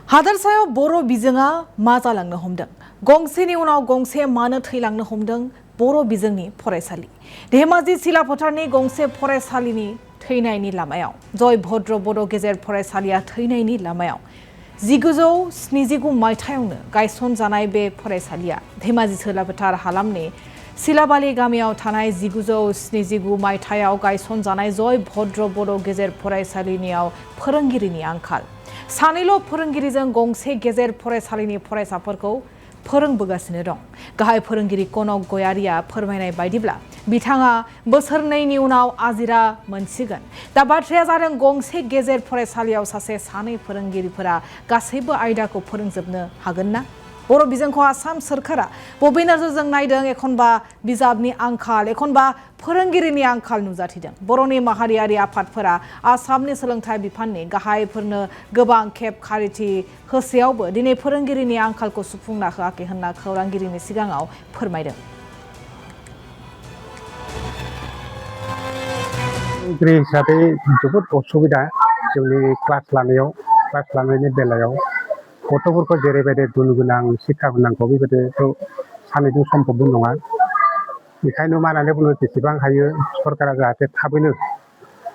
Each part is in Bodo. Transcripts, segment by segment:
हादोरसायाव बर' बिजोङा मा जालांनो हमदों गंसेनि उनाव गंसे मानो थैलांनो हमदों बर' बिजोंनि फरायसालि धेमाजि सिलाफोथारनि गंसे फरायसालिनि थैनायनि लामायाव जय भद्र बड' गेजेर फरायसालिया थैनायनि लामायाव 1979 मायथाइयावनो गायसनजानाय बे फरायसालिया धेमाजि सिलाफोथार हालामनि सिलाबालि गामियाव थानाय 1979 मायथाइयाव गायसनजानाय जय भद्र बड' गेजेर फरायसालिनियाव फोरोंगिरिनि आंखाल सानैल' फोरोंगिरिजों गंसे गेजेर फरायसालिनि फरायसाफोरखौ फोरोंबोगासिनो दं। गाहाय फोरोंगिरि कनक गयारिया फोरमायनाय बायदिब्ला बिथाङा बोसोरनैनि उनाव आजिरा मोनसिगोन। दा बाथ्राया जादों गंसे गेजेर फरायसालियाव सासे सानै फोरोंगिरिफोरा गासैबो आयदाखौ फोरोंजोबनो हागोन ना? बर' बिजोंखौ आसाम सोरखारा बबे नोजोरजों नायदों एखनबा बिजाबनि आंखाल एखनबा फोरोंगिरिनि आंखाल नुजाथिदों। बर'नि माहारियारि आफादफोरा आसामनि सोलोंथाइ बिफाननि गाहायफोरनो गोबां खेब खारिथि होसेयावबो दिनै फोरोंगिरिनि आंखालखौ सुफुंना होआखै होनना खौरांगिरिनि सिगाङाव फोरमायदों। फोरोंगिरि हिसाबै जोबोद असुबिदा जोंनि क्लास लानायनि बेलायाव गथ'फोरखौ जेरैबायदि गुन गोनां शिक्षा होनांगौ बेबायदिखौ सानैजों सम्भबबो नङा। बेखायनो मा होननानै बुङो जेसेबां हायो सरकारा जाहाथे थाबैनो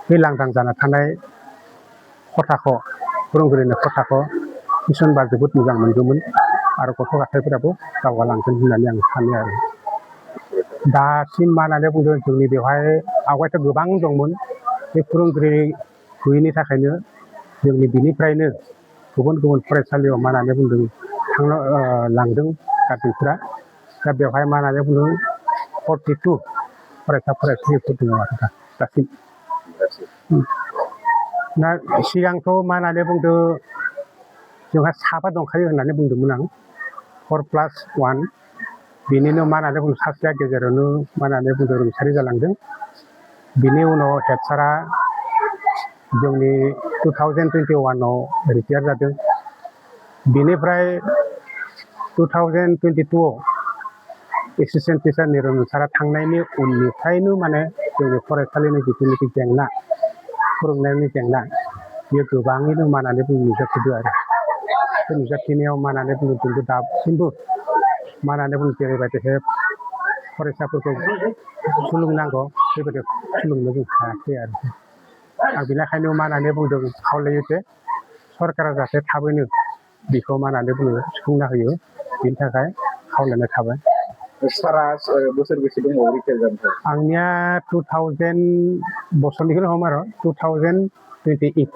बे लांदां जाना थानाय खथाखौ फोरोंगिरिनि खथाखौ थिसनबा जोबोद मोजां मोनगौमोन आरो गथ' गथायफोराबो दावगालांगोन होननानै आं सानो आरो। दासिम मा होननानै बुंदों जोंनि बेवहाय आवगायथ' गोबां दंमोन बे फोरोंगिरि गैयैनि थाखायनो जोंनि बिनिफ्रायनो गुबुन गुबुन फरायसालियाव मा होननानै बुंदों लांदों गारजेनफोरा। दा बेवहाय मा होननानै बुंदों 42 फरायसालिफोर दङ आरो दासिम। दा सिगांथ' मा होननानै बुंदों जोंहा साबा दंखायो होननानै बुंदोंमोन आं 4+1 बेनिनो मा होननानै बुंदों सासेया गेजेरावनो मा होननानै बुंदों रुंसारि जालांदों। बिनि उनाव हेड सारा जोंनि 2021आव रिटायार जादों। बेनिफ्राय 2022आव एसिस्टेन्ट टिचार निरन सारा थांनायनि उननिफ्रायनो माने जोंनि फरायसालिनि जिथुनिखि जेंना फोरोंनायनि जेंना बेयो गोबाङैनो मा होननानै बुङो नुजाथिदों आरो। बे नुजाथिनायाव मा होननानै बुङो जोंबो दासिमबो मा होननानै बुङो जेरैबायदिहाय फरायसाफोरखौ सोलोंनांगौ बेबायदि सोलोंनो जों हायाखै आरो। आं बेनिखायनो मा होननानै बुंदों खावलायो जे सरकारा जाहाथे थाबैनो बेखौ मा होननानै बुङो सुफुंना होयो बेनि थाखाय खावलायनाय थाबाय। सारा बोसोर बेसे दंबावो रिटायार जानो? आंनिया 2000 बोसोरनिखौनो हम आरो 2028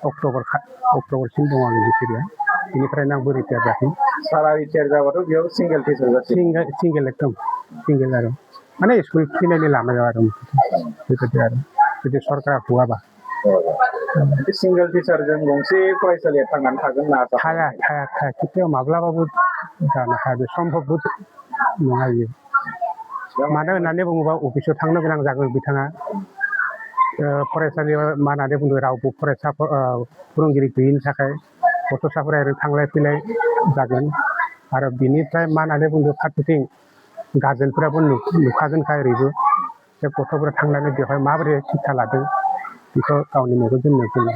अक्ट'बरसिम दङ आंनि डिग्रिया। बेनिफ्रायनो आंबो रिटायार जायाखै। सारा रिटायार जाबाथ' बेयाव सिंगेल टिचार जासिगोन? सिंगेल एकदम सिंगेल आरो माने स्कुल खुलिनायनि लामायाव आरो बेबायदि आरो जुदि सरकारा हगाबा। सिंगेल टिचारजों गंसे फरायसालिया थांनानै थागोन ना? हाया खेथियाव माब्लाबाबो जानो हाया बे सम्भबबो नङा बियो। मानो होननानै बुङोबा अफिसाव थांनो गोनां जागोन बिथाङा फरायसालियाव मा होननानै बुंदों रावबो फोरोंगिरि गैयिनि थाखाय गथ'साफोरा ओरैनो थांलाय फैलाय जागोन आरो बिनिफ्राय मा होननानै बुंदों फारसेथिं गार्जेनफोराबो नुखागोनखा ओरैबो बे गथ'फोरा थांनानै बेवहाय माबोरै शिक्षा लादों बेखौ गावनि मेगनजों नुगोन।